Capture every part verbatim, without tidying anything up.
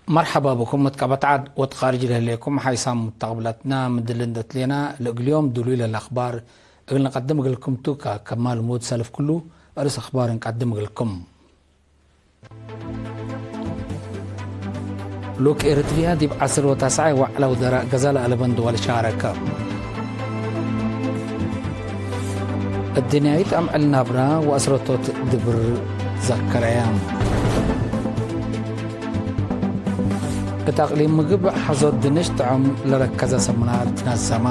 መርሐባ ብኩም። መትቀበት ዐድ ወትካርጅ ለህሌኩም ሓይሳም ሙተቅብለትና፣ ምድል እንዴ ትሌና ለእግል ዮም ድሉይ ለለአክባር እግል ንቀድም እግልኩም ቱ። ከከማል ሙድ ሰልፍ ክሉ እርስ አክባር እንቀድም እግልኩም። ሉክ ኤረትርያ ዲብ ዐስር ወተስዓይ ወዕለ ውዘራእ ገዘ ለአለበን ድወል ሻረከ። እድንያይት አምዕል ናብራ ወአስረቶት ድብር ዘከረየ። እት አቅሊም ምግብ ሐዞት ድንሽ ጥዑም ለረከዘ ሰምናር ትነዘመ።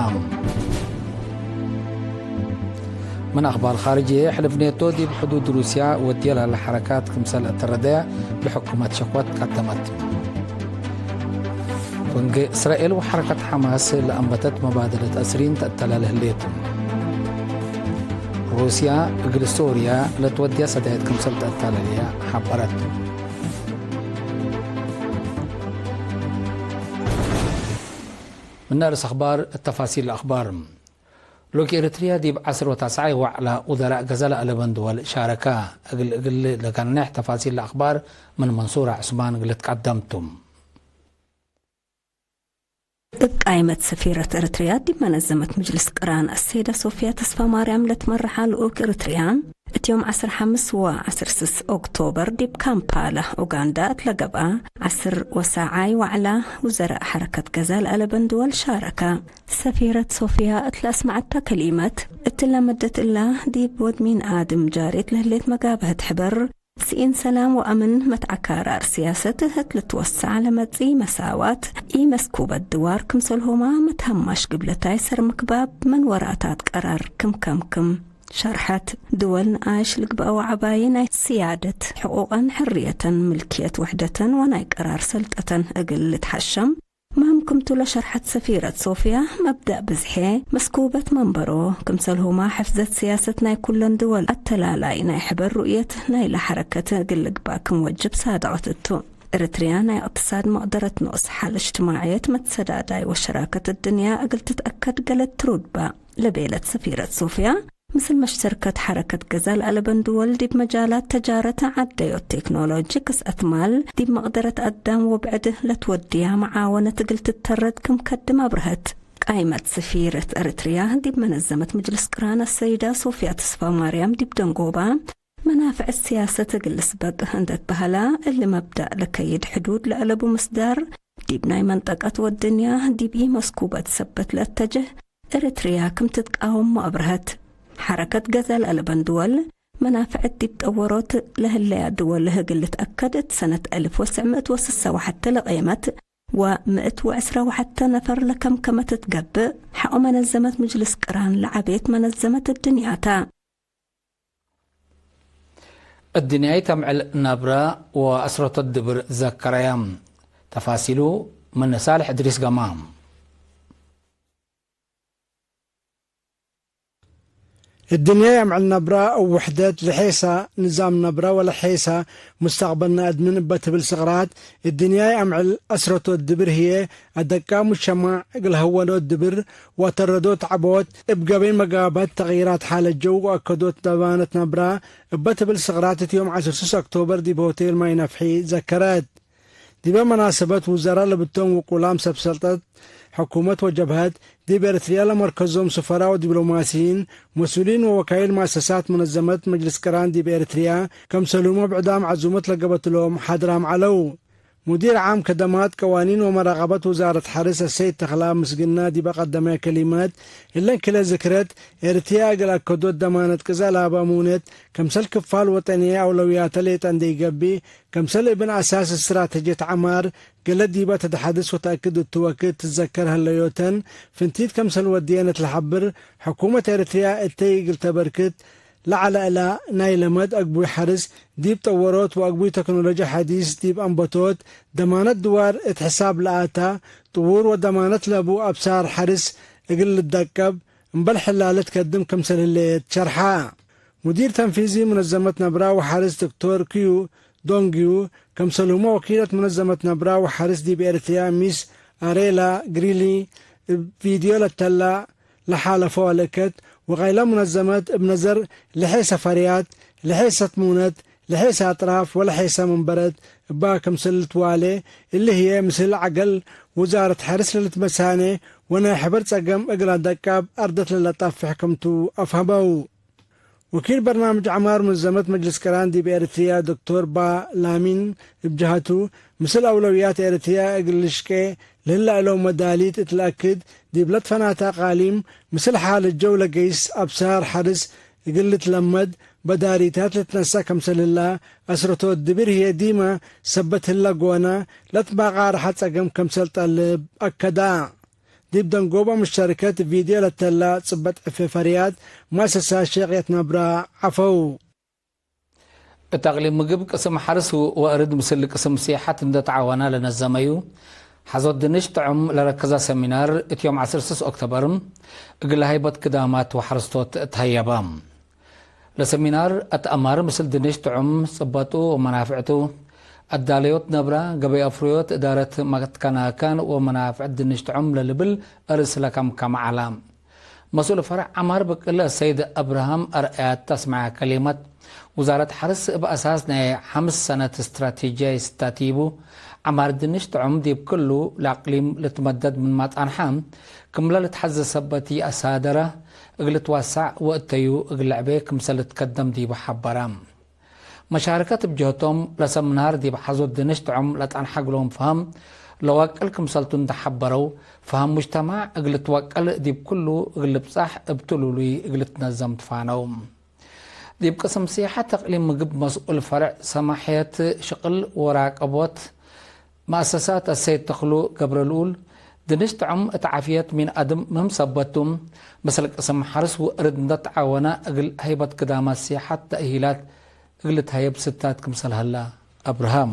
ምን አክባር ካርጅየ፣ ሕልፍ ኔቶ ዲብ ሕዱድ ሩስያ ወድየ ለሀለ ሐረካት ክምሰል አተረደ ለሕኩመት ሸክወት ቀደመት። ፍንጌ እስራኤል ወሐረከት ሐማስ ለአንበተት መባደለት አስሪን ተአተላለ ህሌት። ሩስያ እግል ሶርያ ለትወድያ ሰዳየት ክምሰል ተአተላልያ ሐበረት። ምን አርስ አክባር፣ ተፋሲል አክባር። ሉክ ኤረትርያ ዲብ ዐስር ወተስዓይ ወዕለ ውዘራእ ገዘ ለአለበን ድወል ሻረከ። እግል እግል ለጋኔሕ ተፋሲል ለአክባር ምን መንሱር ዑስማን እግል ልትቀደም ቱ። እብ ቃይመት ሰፊረት ኤረትርያ ዲብ መነዘመት ምጅልስ ቅራን አሰይደ ሶፍያ ተስፋማርያም ለትመርሐ ልኡክ ኤረትርያ፣ እት ዮም ዐስር ሐምስ ወዐስር ስስ ኦክቶበር ዲብ ካምፓላ ኡጋንዳ እት ለገብአ ዐስር ወሳዓይ ወዕለ ውዘራእ ሐረከት ገዘ ለአለበን ድወል ሻረከ። ሰፊረት ሶፍያ እት ለአስመዐታ ከሊመት፣ እትለ መደት እላ ዲብ ወድ ሚን አድም ጃሬት ለህሌት መጋብሀት ሕበር፣ ስኢን ሰላም ወአምን፣ መትዐካራር ስያሰት እት ልትወሰዕ ለመጽኢ መሳዋት፣ ኢመስኩበት ድዋር ክምሰልሁመ መትሀማሽ ግብለታይ ሰር ምክባብ ምን ወራታት ቀራር ክም ከምክም ሸርሐት። ድወል ነኣይሽ ልግበአ ወዐባዪ ናይ ስያደት ሕቁቀን፣ ሕርየተን፣ ምልክየት ውሕደተን ወናይ ቀራር ሰልጠተን እግል ልትሐሸም ምህም ክምቱ ለሸርሐት ሰፊረት ሶፍያ፣ መብደእ ብዝሔ መስኩበት መንበሮ፣ ክምሰልሁመ ሕፍዘት ስያሰት ናይ ኩለን ድወል አተላላይ ናይ ሕበር ሩእየት ናይለ ሐረከት እግል ልግባእ ክም ወጅብ ሳድቀት እቱ። ኤረትርያ ናይ እቅትሳድ መቅደረት ኖስ፣ ሐል እጅትማዕየት መትሰዳዳይ ወሸራከት እድንያ እግል ትትአከድ ገሌ ትሩድ በ ለቤለት ሰፊረት ሶፍያ፣ ምስል መሽተርከት ሐረከት ገዛል አለበን ድወል ዲብ መጃላት ተጃረት፣ ዐደዮት ቴክኖሎጂ፣ ክስአት ማል፣ ዲብ መቅደረት አዳም ወብዕድ ለትወድያ መዓወነት እግል ትተረድ ክም ከድም አብርሀት። ቃይመት ሰፊረት ኤረትርያ ዲብ መነዘመት ምጅልስ ቅራን አሰይዳ ሶፍያ ተስፋማርያም ዲብ ደንጎባ፣ መናፍዕ ስያሰት እግል ልስበቅ እንዴ ትበህላ፣ እሊ መብዳእ ለከይድ ሕዱድ ለአለቡ ምስዳር፣ ዲብ ናይ መንጠቀት ወድንያ ዲብ ኢመስኩበት ሰበት ለአተጅህ፣ ኤረትርያ ክም ትትቃወሞ አብርሀት። ሐረከት ገዛል አለበን ድወል፣ መናፍዕት ዲብ ጠወሮት ለህለያ ድወል እግል ልትአከድ፣ እት ሰነት አልፍ ወትሰዕ ምእት ወስሳ ወሐተ ለቄመት ወምእት ወዕስራ ወሐተ ነፈር ለከምከመት ትገብእ፣ ሐቆ መነዘመት ምጅልስ ቅራን ለዐቤት መነዘመት እድንያታ። እድንያይት አምዕል ነብረ ወአስረቶት ድብር ዘከረየ። ተፋሲሉ ምን ሳልሕ እድሪስ ገማም። እድንያይ አምዕል ነብረ እብ ውሕደት ለሔሰ ንዛም ነብረ ወለሔሰ ሙስተቅበል ናእድምን እበ ትብል ስቅራት፣ እድንያይ አምዕል አስረቶት ድብር ህዬ፣ አደቃ ሙጅተማዕ እግል ሀወኖት ድብር ወአተረዶት ዐቦት፣ እብ ገበይ መጋበት ተቅይራት ሓለት ጀው ወአከዶት ደማነት ነብረ እበ ትብል ስቅራት፣ እት ዮም ዐስር ስስ ኦክቶበር ዲብ ሆቴል ማይ ነፍሒ ዘከረት። ዲበ መናሰበት፣ ውዘራእ ለብቶም ውቁላም ሰብ ሰልጠት ሕኩመት ወጀብሀት፣ ዲብ ኤረትርያ ለመርከዞም ስፈራ ወዲብሎማሲይን፣ መስኡሊን ወወካይል መአሰሳት መነዘመት መጅልስ ቅራን ዲብ ኤረትርያ፣ ከምሰልሁመ ብዕዳም ዐዙመት ለገበትሎም ሓድራም ዐለው። ሙዲር ዓም ከደማት ቀዋኒን ወመራቀበት ውዛረት ሐርስ አሰይድ ተክላ ምስግና ዲበ ቀደመ ከሊመት፣ እለን ክለ ዝክረት፣ ኤረትርያ እግል አከዶት ደማነት ቅዘ ለሀበ አሙነት፣ ከምሰል ክፋል ወጠንየ አውለውያተ ሌጠ እንዴ ኢገብእ፣ ከምሰል እብን አሳስ እስትራተጅየት ዐማር፣ ገሌ ዲበ ተትሐድስ ወተአክድ እቱ ወክድ ትትዘከር ሀለዮተን፣ ፍንቲት ከምሰል ወድየን እት ለሐብር፣ ሕኩመት ኤረትርያ እተይ እግል ተበርክት ለዐለ እላ ናይለ መድ አግቡይ ሐርስ ዲብ ጠወሮት ወአግቡይ ተክኖሎጂ ሐዲስ ዲብ አንበቶት፣ ደማነት ድዋር እት ሕሳብ ለአታ፣ ጥዉር ወደማነት ለቡ አብሳር ሐርስ እግል ልደቀብ፣ እምበል ሕላለት ከድም ክምሰል ህሌት ሸርሐ። ሙዲር ተንፊዚ መነዘመት ነብራ ወሐርስ ዶክቶር ክዩ ዶንግዩ፣ ከምሰልሁመ ወኪለት መነዘመት ነብራ ወሐርስ ዲብ ኤረትርያ ሚስ አሬላ ግሪሊ፣ እብ ቪድዮ ለተላ ለሓለፈው አለከት፣ ወቀይለ መነዘመት እብ ነዘር ለሔሰ ፈርያት፣ ለሔሰት ሙነት፣ ለሔሰ አጥራፍ ወለሔሰ መንበረት እባ ክምስል ልትዋሌ፣ እሊ ህዬ ምስል ዐገል ውዛረት ሐርስ ለልትመሳኔ ወናይ ሕበር ጸገም እግል አደቃብ አርደት ለለጣፍሕ ክምቱ አፍሀመው። ወኪል በርናምጅ ዐማር ሙንዘመት መጅልስ ቅራን ዲብ ኤረትርያ ዶክቶር ባ ላሚን እብ ጀሀቱ፣ ምስል አውለውያት ኤረትርያ እግል ልሽቄ ለህለ እለው መዳሊት እት ለአክድ፣ ዲብ ለትፈናተ አቃሊም ምስል ሓለት ጀው ለገይስ አብሳር ሐርስ እግል ልትለመድ በዳሪታት ልትነሰእ ከምሰል ህላ አስረቶት፣ ድብር ህዬ ዲመ ሰበት ህለ ጎነ ለትባቃረሐ ጸገም ከምሰል ጠልብ አከዳ። ዲብ ደንጎበ ሙሸርከት ቪድዮ ለተላ ጽበጥ ዕፌ ፈርያት መአሰሳት ሸቅየት ነብራ ዐፈው። እት አቅሊም ምግብ ቅስም ሐርስ ወእርድ ምስል ቅስም ሲሐት እንደ ተዓወና ለነዘመዩ ሐዞት ድንሽ ጥዑም ለረከዘ ሰሚናር እት ዮም ዐስር ስስ ኦክቶበር እግል ሀይበት ግዳማት ወሐረስቶት ተሀየበ። ለሰሚናር አትአማር ምስል ድንሽ ጥዑም፣ ጽበጡ ወመናፍዕቱ፣ አዳለዮት ነብራ፣ ገበይ አፍሩዮት፣ እዳረት መትከናከን ወመናፍዕት ድንሽ ጥዑም ለልብል አርእስ ለከምከመ ዐለ። መስኡል ፈርዕ ዐማር ብቅል ሰይድ አብርሃም አርአያት አስመዐ ከሊመት፣ ውዛረት ሐርስ እብ አሳስ ናይ ሐምስ ሰነት ስትራቴጅያይ ስታቲቡ ዐማር ድንሽ ጥዑም ዲብ ክሉ ለአቅሊም ልትመደድ ምንመ ጸንሐ፣ ክምለ ልትሐዘ ሰበት ይአሳደረ እግል ልትዋሳዕ ወእተዩ እግል ለዕቤ ክምሰል ልትከደም ዲቡ ሐበረ። መሻርከት እብ ጀህቶም፣ ለሰምናር ዲብ ሐዞት ድንሽ ጥዑም ለጠንሐ እግሎም ፈሀም ለወቅል ክምሰልቱ እንዴ ሐበረው፣ ፈሀም ሙጅተማዕ እግል ልትወቀል ዲብ ክሉ እግል ልብጻሕ እብ ትሉሉይ እግል ልትነዘም ትፋነው። ዲብ ቅስም ሲሐት ተቅሊም ምግብ መስኡል ፈርዕ ሰማሕየት ሽቅል ወራቀቦት መአሰሳት አሰይድ ተክሉ ገብረልኡል፣ ድንሽ ጥዑም እት ዓፍየት ሚን አድም ምህም ሰበት ቱ፣ ምስል ቅስም ሐርስ ወእርድ እንዴ ተዓወነ እግል ሀይበት ግዳማት ሲሐት ተእሂላት እግል ልትሀየብ ስታት ክምሰል ሀላ አብርሃም።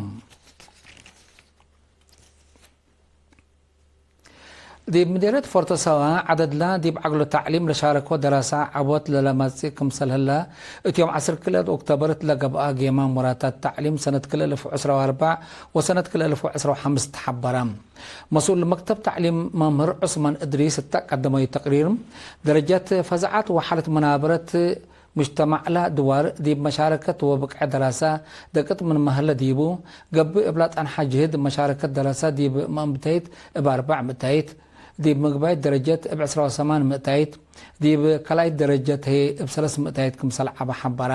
ዲብ ምዴርየት ፎርቶ ሳዋ ዐደድላ ዲብ ዐግሎ ተዕሊም ለሻረኮ ደራሳ ዐቦት ለለመጽእ ክምሰል ህለ፣ እት ዮም ዐስር ክልኤ ኦክቶበር እት ለገብአ ጌማም ወራታት ተዕሊም ሰነት ክልኤ እልፍ ወዐስር ወአርበዕ ወሰነት ክልኤ እልፍ ወዐስር ወሐምስ ተሐበረ። መስኡል መክተብ ተዕሊም መምህር ዑስማን እድሪስ እተ ቀደመዩ ተቅሪር፣ ደረጀት ፈዛዐት ወሓለት መናበረት ሙጅተማዕላ ድዋር ዲብ መሻረከት ወብቅዐ ደራሳ ደቅጥ ምንመ ህለ ዲቡ፣ ገብእ እብላ ጸንሐ ጅህድ መሻረከት ደራሳ ዲብ መአምብታይት እብ አርበዕ ምእታይት፣ ዲብ ምግባይት ደረጀት እብ ዕስራ ወሰማን ምእታይት፣ ዲብ ካልኣይት ደረጀት ህዬ እብ ሰለስ ምእታይት ክምሰል ዐበ ሐበረ።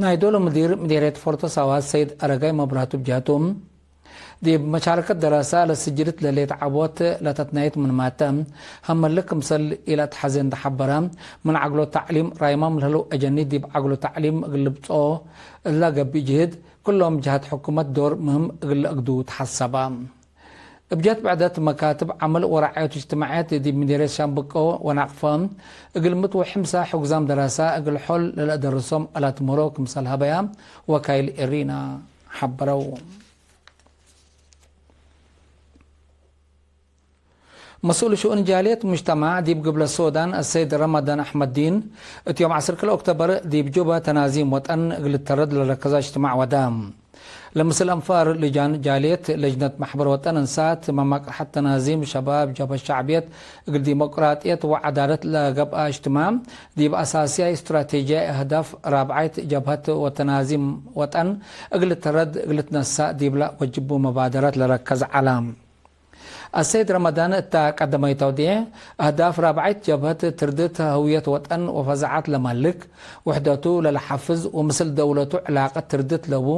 ናይ ዶሎ ምዲር ምዴርየት ፎርቶ ሳዋ ሰይድ አረጋይ መብራቱ እብ ጀህቱ፣ ዲብ መሻረከት ደራሳ ለስጅልት ለሌት ዐቦት ለተትናይት ምንማተ፣ ሀመለ ክምሰል ኢለአትሐዜ እንዴ ሐበረ፣ ምን ዐግሎ ተዕሊም ራይማም ለህለው አጀኒ ዲብ ዐግሎ ተዕሊም እግል ልብጽኦ እላ ገብእ ጅህድ፣ ክሎም ጀሃት ሕኩመት ዶር ምህም እግል ለአግዱ ተሐሰበ። እብ ጀህት ብዕደት መካትብ ዐመል ወረዓየት እጅትማዕየት ዲብ ምዴርየት ሻምብቆ ወናቅፈ፣ እግል ምት ወሕምሳ ሕጉዛም ደራሳ እግል ሖል ለለአደርሶም አላትምህሮ ክምሰል ሀበያ ወካይል ኤሪና ሐበረው። መስኡል ሽኡን ጃልየት ሙጅተማዕ ዲብ ግብለት ሶዳን አሰይድ ረመዳን አሕመድዲን፣ እት ዮም ዐስር ክልኤ ኦክቶበር ዲብ ጁባ ተናዚም ወጠን እግል ልተረድ ለረከዘ እጅትማዕ ወደ። ለምስል አንፋር ልጃን ጃልየት፣ ለጅነት መሕበር ወጠን እንሳት፣ መማቅርሐት ተናዚም ሸባብ ጀብሀት ሸዕብየት እግል ዲሞቅራጥየት ወዐዳለት ለገብአ እጅትማዕ፣ ዲብ አሳስያይ እስትራቴጅያይ አህዳፍ ራብዓይት ጀብሀት ወተናዚም ወጠን እግል ልተረድ እግል ልትነሳእ ዲብለ ወጅቡ መባደረት ለረከዘ ዐለ። አሰይድ ረመዳን እተ ቀደመዩ ተውዴሕ፣ አህዳፍ ራብዓይት ጀብሀት ትርድት ህውየት ወጠን ወፈዛዐት ለማልክ፣ ውሕደቱ ለለሐፍዝ ወምስል ደውለቱ ዕላቀት ትርድት ለቡ፣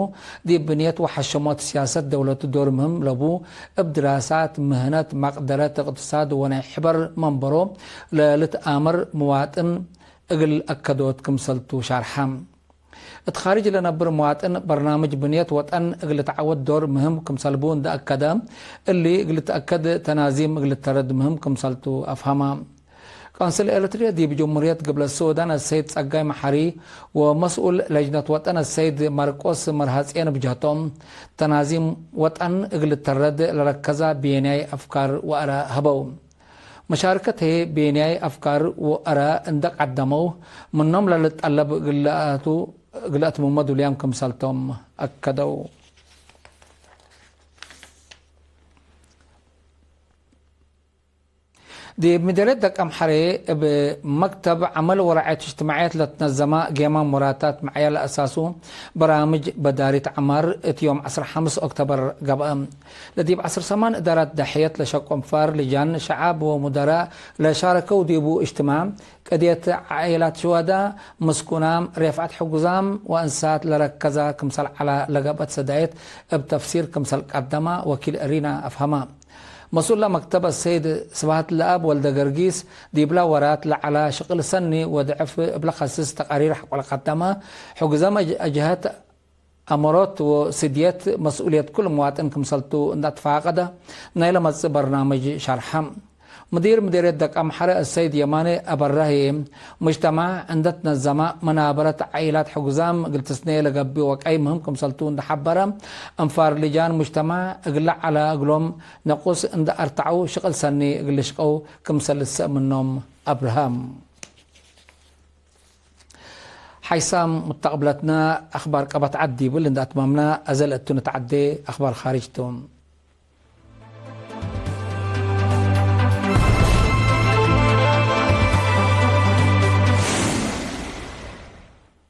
ዲብ ብንየት ወሐሸሞት ሲያሰት ደውለቱ ዶር ምህም ለቡ፣ እብ ድራሳት፣ ምህነት፣ መቅደረት፣ እቅትሳድ ወናይ ሕበር መንበሮ ለልትአመር ምዋጥን እግል አከዶት ክምሰልቱ ሻርሐ። እት ካርጅ ለነብር ምዋጥን በርናምጅ ብንየት ወጠን እግል ልትዐወት ዶር ምህም ክምሰልቡ እንዴ አከደ፣ እሊ እግል ልትአከድ ተናዚም እግል ልተረድ ምህም ክምሰልቱ አፍሀመ። ቆንስል ኤረትርየ ዲብ ጀምሁርየት ግብለት ሱዳን አሰይድ ጸጋይ መሐሪ ወመስኡል ለጅነት ወጠን አሰይድ ማርቆስ መርሃጼን ብጀህቶም፣ ተናዚም ወጠን እግል ልተረድ ለረከዛ ቤንያይ አፍካር ወአራ ሀበው። መሻርከት ህዬ ቤንያይ አፍካር ወአራ እንዴ ቀደመው፣ ምኖም ለልትጠለብ እግል ለአቱ-፣ እግል አትምሞ ዱልያም ክምሰልቶም አከደው። ዲብ ምዴርየት ደቀምሐሬ እብ መክተብ ዐመል ወረዓየት እጅትማዕየት ለትነዘመ ጌማም ወራታት መዕያ ለአሳሱ በራምጅ በዳሪት ዐማር እት ዮም ዐስር ሐምስ ኦክተበር ገብአ። ለዲብ ዐስር ሰማን እዳራት ደሕየት ለሸቆ እንፋር ልጃን ሸዓብ ወሙደራእ ለሻረከው ዲቡ እጅትማዕ፣ ቅድየት ዓኢላት ሽዋዳ፣ ምስኩናም፣ ሬፍዐት ሕጉዛም ወእንሳት ለረከዘ ክምሰል ዐለ ለገብአት ሰዳየት እብ ተፍሲር ክምሰል ቀደመ ወኪል እሪና አፍሀመ። መስኡል ለመክተብ አሰይድ ስብሃት ለአብ ወልደገርጊስ፣ ዲብለ ወራት ለዐለ ሽቅል ሰኒ ወድዕፍ እብ ለከስስ ተቃሪር ሐቆ ለቀደመ፣ ሕጉዘም አጅ-፣ አጅሀት አመሮት ወስድየት መስኡልየት ኩሉ መዋጥን ክምሰልቱ እንደ አትፋቀደ፣ ናይ ለመጽእ በርናምጅ ሸርሐ። ሙዲር ምዲርየት ደቀምሐረ አሰይድ የማነ አበራሂ፣ ሙጅተማዕ እንደ ትነዘመ መናበረት ዓኢላት ሕጉዛም እግል ትስኔ ለገብእ ወቀይ ምህም ክምሰልቱ እንደ ሐበረ፣ እንፋር ልጃን ሙጅተማዕ እግለ ዐለ እግሎም ነቁስ እንደ አርተዐው ሽቅል ሰኒ እግል ልሽቀው ክምሰል ልሰእ ምኖም አብርሀ። ሓይሳም ሙተቅብለትነ አክባር ቀበት ዐድ ዲብል እንደ አትማምነ፣ አዘ ለእቱ ንትዐዴ አክባር ካርጅ ቱ።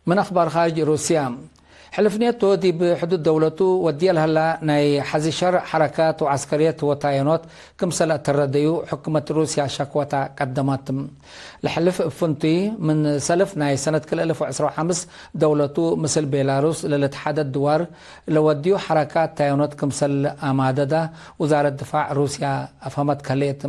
ምን አክባር ካርጅ ሩስያ፣ ሕልፍ ኔቶ ዲብ ሕዱድ ደውለቱ ወድየ ለሀላ ናይ ሐዚ ሸር ሐረካት ወዐስከርየት ወታየኖት ክምሰል አተረደዩ ሕኩመት ሩስያ ሸክወታ ቀደመት። ለሕልፍ እብ ፍንቱይ ምን ሰልፍ ናይ ሰነት ክልኤ አልፍ ወዕስራ ወሐምስ ደውለቱ ምስል ቤላሩስ ለልትሓደድ ድዋር ለወድዩ ሐረካት ታየኖት ክምሰል አማደደ ውዛረት ድፋዕ ሩስያ አፍሀመት ከሌት።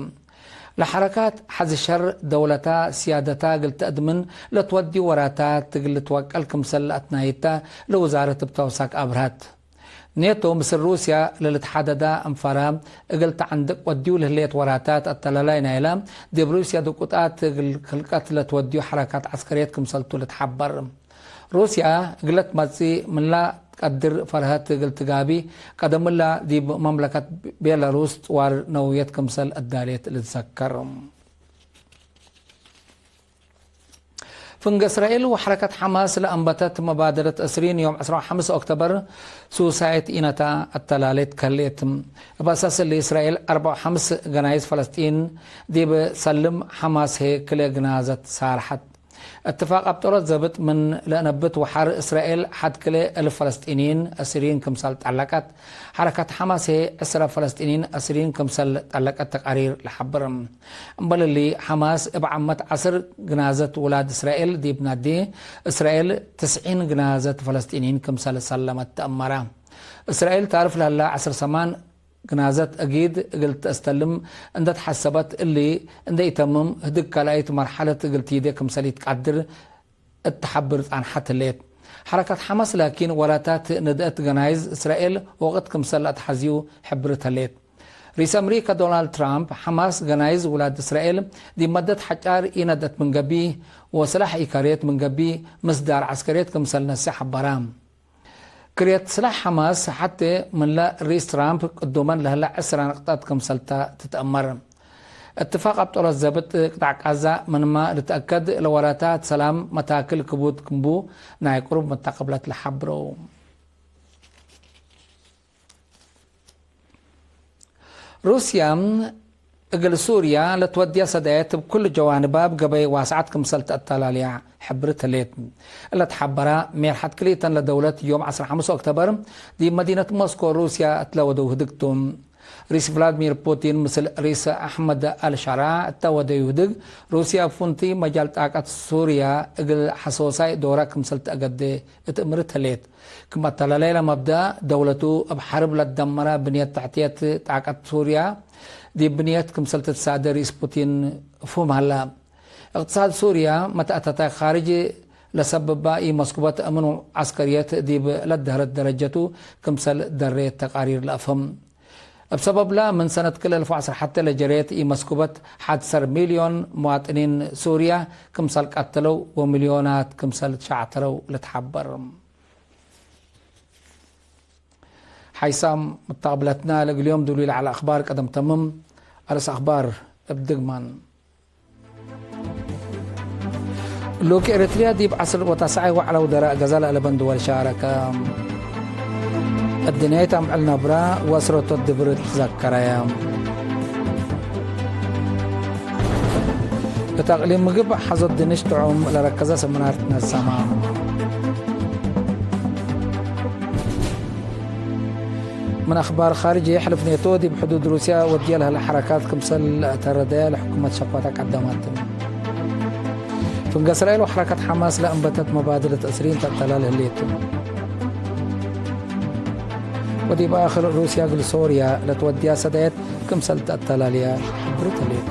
ለሐረካት ሐዚ ሸር ደውለታ ስያደታ እግል ተአድምን ለትወድዩ ወራታት እግል ልትወቀል ክምሰል ለአትናይተ ለውዛረት እብ ተውሳክ አብርሀት። ኔቶ ምስል ሩስያ ለልትሓደዳ እንፋራ እግል ተዐንድቅ ወድዩ ለህሌት ወራታት አተላላይ ናይለ ዲብ ሩስያ ድቁጣት እግል ክልቀት ለትወድዩ ሐረካት ዐስከርየት ክምሰልቱ ልትሓበር። ሩስያ እግለ ትመጽእ ምንላ ትቀድር ፈርሀት እግል ትጋቢ፣ ቀደምላ ዲብ መምለከት ቤላሩስ ጥዋር ነውየት ክምሰል አዳሌት ልትዘከር። ፍንገ እስራኤል ወሐረከት ሐማስ ለአንበተት መባደረት ዕስሪን ዮም ዕስራ ወሐምስ ኦክቶበር ሱሳይት ኢነታ አተላሌት ከሌት። እብ አሳስ እሊ እስራኤል አርበዕ ወሐምስ ገናይዝ ፈለስጢን ዲብ ሰልም ሐማስ ህዬ ክልኤ ግናዘት ሳርሐት። እትፋቅ አብጦሮት ዘብጥ ምን ለእነብት ወሐር እስራኤል ሐድ ክልኤ እልፍ ፈለስጢንይን እስሪን ክምሰል ጠለቀት፣ ሐረከት ሐማስ ህዬ ዕስረ ፈለስጢንይን እስሪን ክምሰል ጠለቀት ተቃሪር ለሐብር። እምበል እሊ፣ ሐማስ እብ ዓመት ዐስር ግናዘት ውላድ እስራኤል ዲብ ናዲ፣ እስራኤል ትስዒን ግናዘት ፈለስጢንይን ክምሰል ሰለመት ተአመረ። እስራኤል ታርፍ ለህላ ዐስር ሰማን ግናዘት እጊድ እግል ተአስተልም እንደ ተሐሰበት፣ እሊ እንደ ኢተምም ህድግ ካልኣይት መርሐለት እግል ቲዴ ክምሰል ኢትቀድር እት ተሐብር ጻንሐት ህሌት። ሐረከት ሐማስ ላኪን፣ ወራታት ንድአት ገናይዝ እስራኤል ወቅት ክምሰል ለአትሐዝዩ ሕብርት ህሌት። ርኢስ አምሪከ ዶናልድ ትራምፕ፣ ሐማስ ገናይዝ ውላድ እስራኤል ዲብ መደት ሐጫር ኢነድአት ምን ገብእ ወስላሕ ኢከሬት ምን ገብእ፣ ምስዳር ዐስከርየት ክምሰል ነስእ ሐበረ። ክርየት ስላሕ ሐማስ ሐቴ ምንለ ርኢስ ትራምፕ ቅዱመን ለህለ ዕስራ ንቅጠት ክምሰልተ ትትአመር። እትፋቅ አብጦረት ዘብጥ ቅጣዕ ቃዛ ምንመ ልትአከድ፣ ለወራታት ሰላም መታክል ክቡድ ክምቡ ናይ ቅሩብ መታቀብለት ለሐብረው። ሩስያ እግል ሱርያ ለትወድየ ሰዳየት እብ ኩሉ ጀዋንባ እብ ገበይ ዋስዐት ክምሰል ተአተላልያ ሕብርት ህሌት። እለ ተሐበረ ሜርሐት ክልኢተን ለደውለት ዮም ዐስራ ሐምስ ኦክቶበር ዲብ መዲነት ሞስኮ ሩስያ እትለ ወደው ህድግ ቱ። ርኢስ ቭላድሚር ፑቲን ምስል ርኢስ አሕመድ አልሻራ እተ ወደዩ ህድግ፣ ሩስያ እብ ፍንቱይ መጃል ጣቀት ሱርያ እግል ሐሶሳይ ዶረ ክምሰል ተአገዴ እት እምርት ህሌት። ክም አተላላይ ለመብደእ፣ ደውለቱ እብ ሐርብ ለትደመረ ብንየት ተሕትየት ጣቀት ሱርያ ዲብ ብንየት ክምሰል ትትሳደ ርኢስ ፑቲን ፍሁም ሀለ። እቅትሳድ ሱርያ መትአተታይ ካርጅ ለሰብባ ኢመስኩበት እምን ዐስከርየት ዲብ ለደህረት ደረጀቱ ክምሰል ደሬት ተቃሪር ለአፍህም። እብ ሰበብላ፣ ምን ሰነት ክል አልፍ ወዐስር ሐቴ ለጀሬት ኢመስኩበት ሐድ ዐሰር ሚልዮን መዋጥኒን ሱርያ ክምሰል ቀተለው ወሚልዮናት ክምሰል ሸዕተረው ልትሐበር። ሓይሳም ሙተቅብለትና፣ ለእግል ዮም ዱሉይ ለዐለ አክባር ቀደም ተምም። አርእስ አክባር እብ ድግማን። ሉኪ ኤረትርያ ዲብ ዐስር ወተስዓይ ወዐለው ደራእ ገዛ ለአለበን ድወል ሻረከ። እድንያይት አምዕል ነብራ ወአስረቶት ድብር ትዘከረየ። እት አቅሊም ምግብ ሐዞት ድንሽ ጥዑም ለረከዘ ሰምናር ትነሰማ። ምን አኽባር ኻርጅየ፣ ሕልፍ ኔቶ ዲብ ሕዱድ ሩስያ ወድየ ለህለ ሐረካት ክምሰል ለአተረደየ ለሕኩመት ሸክወተ ቀደመት። ፍንገ እስራኤል ወሐረከት ሐማስ ለአንበተት መባድረት እስሪን ተአተላል ህሌቱ። ወዲብ አክር ሩስያ እግል ሶርያ ለትወድያ ሰዳየት ክምሰል ተአተላልያ ሕብርት ህሌቱ።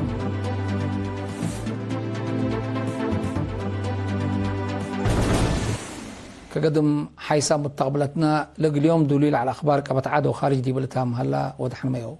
ከገድም ሓይሳም እት ተቅብለትና ለእግል ዮም ዱሉይ ለዐለ አኽባር ቀበት ዐድ ወኻርጅ ዲብ ልታም ሀላ ወደሐን መየው።